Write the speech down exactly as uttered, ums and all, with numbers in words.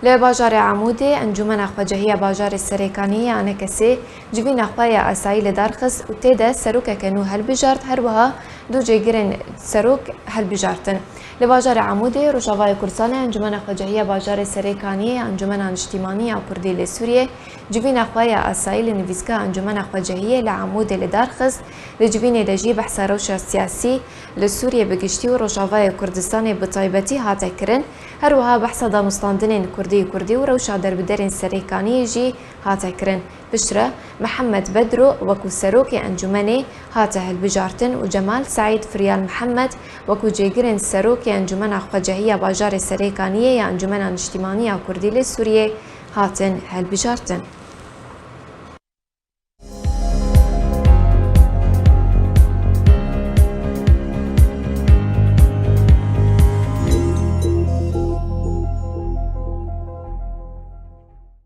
Li bajarê Amûdê Encûmena Xwecehiya Bajarê Serêkaniyê ya ENKSê civîna xwe ya asayî li dar xist û tê de serokeke nû hilbijart, her wiha du cêgirên serok hilbijartin. Li bajarê Amûdê Rojavayê Kurdistanê Encûmena Xwecehiya Bajarê Serêkaniyê ya Encûmena Niştîmanî ya Kurdî li Sûriyê civîna xwe ya asayî li nivîska Encûmena Xwecehiyê li Amûdê li dar xist. Li civînê de jî behsa rewşa siyasî li Sûriyê bi giştî û Rojavayê Kurdistanê bi taybetî hate kirin. Her wiha behsa danûstandinên kurdî kurdî û rewşa derbiderên serêkaniyê jî hate kirin. Piştre Mihemed Bedro wekû serokê encûmenê hate hilbijartin û Cemal Seîd Firyal Mihemed wekû cêgirên serokê Encûmena Xwecehiya Bajarê Serêkaniyê ya Encûmena Niştîmanî ya Kurdî li Sûriyê hatin hilbijartin.